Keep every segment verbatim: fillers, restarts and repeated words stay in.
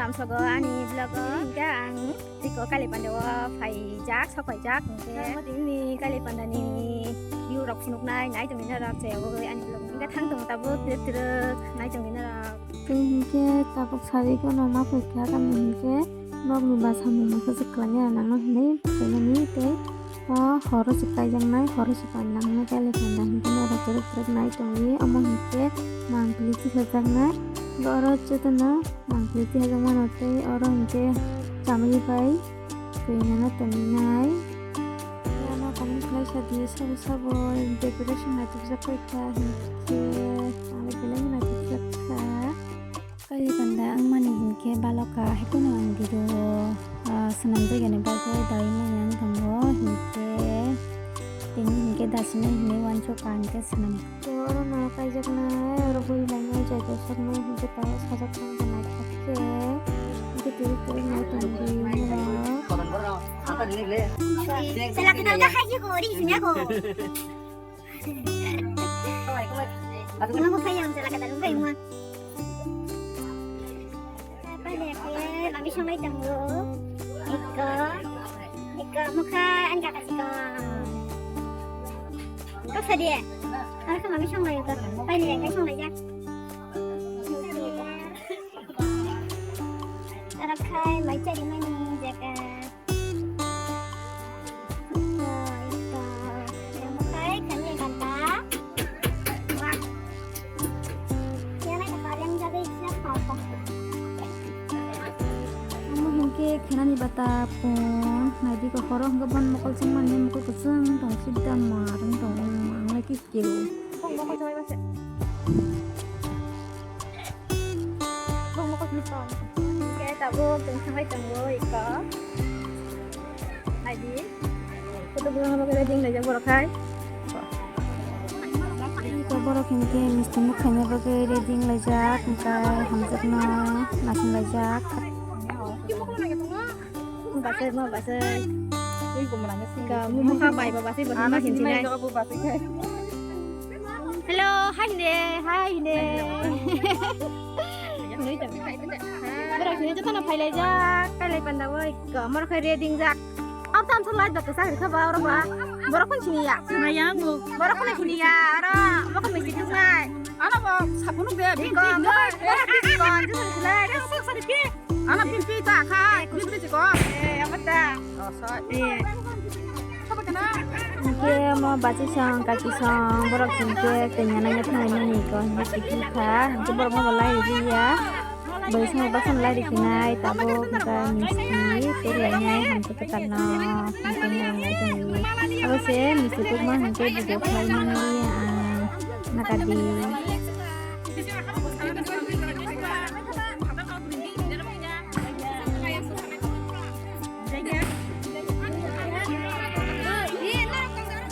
Sogo ani vlog o hingke ang tiko Kailai Panda o phaijak, sok phaijak hingke tini Kailai Panda ni view rok phunuknai nai tongni norok chayagwi ani vlog hingke thang tongo tabuk twrwk twrwk nai tongni norok. Tei hingke tabuk sari kono ma phaikha tamni hingke nokni ba samung mokhe se khlaiya nangno hinwi phaimani tei o horo se kaijaknai, horo se pai nangno Kailai Panda hingke norok twrwk twrwk nai tongwi omo hingke mangpili tisajaknai oro jotono. Mangpili tisajakmano tei oro hingke chamri bai twi nana tongnai. Ano comment khlai sa di sabo sabo decoration naitokjak pai kha hingke ang belai no naitokjak kha. Kailai Panda wngmani hingke baloka haikhe no ang video o, ah, swnamjak yani bagwi daiwi manya wng tongo hingke tini hingke dasinai hinwi uansukha hingke swnam. Oro no kaijaknai, oro bui lainai, jai jai soknai, hingke ta sajak tang tongo, khe hingke tiri tiri nai tongdi norok. Chwla kwtal khe hai khe ko, ri sini ako. Mama kaya ang chwla kwtal kaya mo. Apa ni, apa ya? Mami songlai tongo. Iko. Iko, mukha, ani kaka siko. Kok sedih ya? Harus mami songlai iko. Apa ni, apa songlai ya? Arakhai, mai chari mani, jaka. Ito, ito. Yang makai, kami ganta. Wah. Yana ka kaliang jaga isya papa. Omo hingke khenani bata phone, naidi ko horo hingke bon mokol chwng mani mokol kwchwng tong sidda mar wng tong ang lai khe kebo. Bong mokol chwng bai base. Bong mokol chwng tong. Hingke tabuk chwng thanglai tongo iko. Naidi. Photo bwlangno bagwi ready wnglaijak borok hai. Iko borok hinkhe misti mukhaina bagwi ready wnglaijak, hwnkhe hamjakno nasinlaijak. Basai ma basai. Iko mukha bai ba basai ba ma hinsinai. Hello, hai hinde, hai hinde. Borok sini jotono phailaijak, Kailai Panda o iko, borok khai ready wngjak. Ab tam thang lai da kwchak rikha ba oro ba. Borok phone sini ya. Maya mo. Borok phone sini ya, oro, borok phone sini tuknai. Ano bo, sapunu be, iko, borok, borok phone sini lai. Ana pin pi ta kha, pin pi chiko. Eh, apa ta? Oh, sorry. Eh. Apa kena? Hingke omo bachwi song, kaki song, borok hingke kanya nangya thanglai mani ko hingke siki kha, hingke borok no bo lai ri ya. Bai song basan lai ri khinai, tabuk hingke misti tei lai nai hingke kwtal no hingke nang lai tong. Abo se misti tei ma hingke video khlai mani ang nakadi.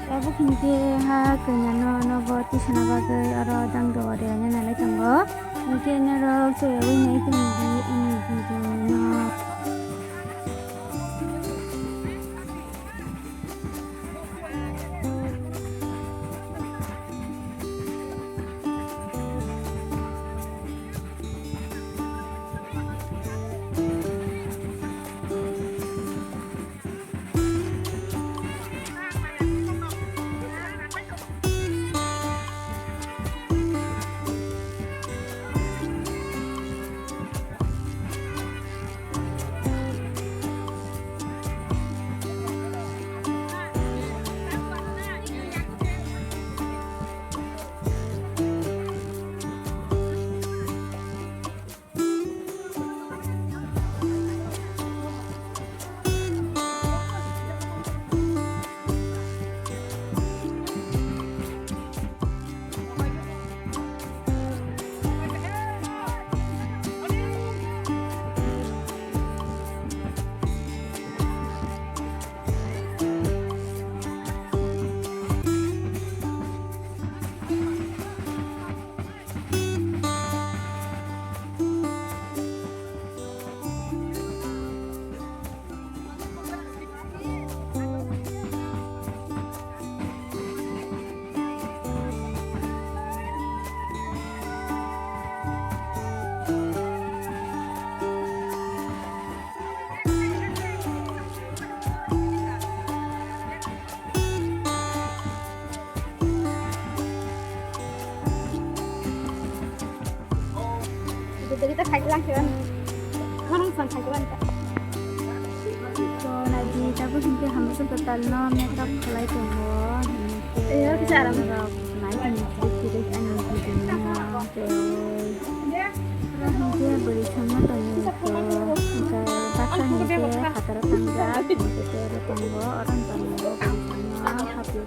Tabuk hinkhe ha kanya no nogo tisana bagwi oro dang do ore anya nalai tongo. Hinkhe norok chayawui nai tongdi ani video no. Khorang san khaijaban. To naidi, tabuk hinkhe hamjwk kwtalno makeup khlai tongo. Hinkhe Eh, kisa aram. Norok nai tongni philip philip ani video no tei oro hinkhe bwrwi thangma tongni to hinkhe baksa hinkhe phataro thangjak hinkhe tei oro tongo oro tongo bwrwi thangma hapio.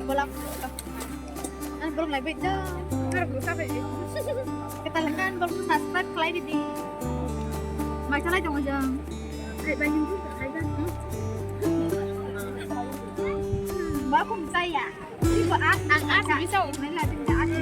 Bolak. Ang bolak lai bai da. Kar bolak sa bai. Kita lekan bolak subscribe khlai di. Mai salai dong jang. Hai bai ni khai da. Ba kum saya. Ibu ak ang ak bisa. Mai la din da ak.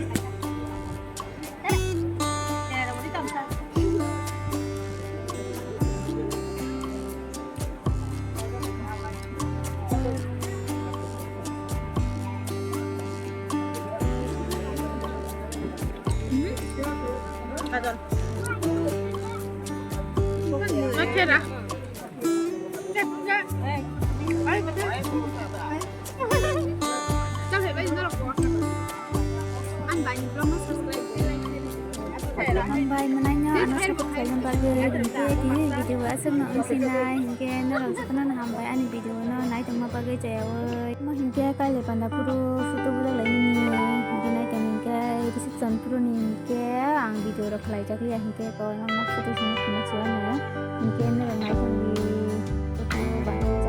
Ang bai mwnai no ano support khlaina bagwi hinkhe tini video o aswkno wngsinai hinkhe norok jotono no hambai ani video no naitongma bagwi chayawi. Omo hinkhe kailai panda phuru photo bulak laimani hinkhe naitong hinkhe reception phuru ni hinkhe ang video rok khlaijak ya hinkhe kono photo sini phunuk suano hinkhe norok naitongdi photo ba.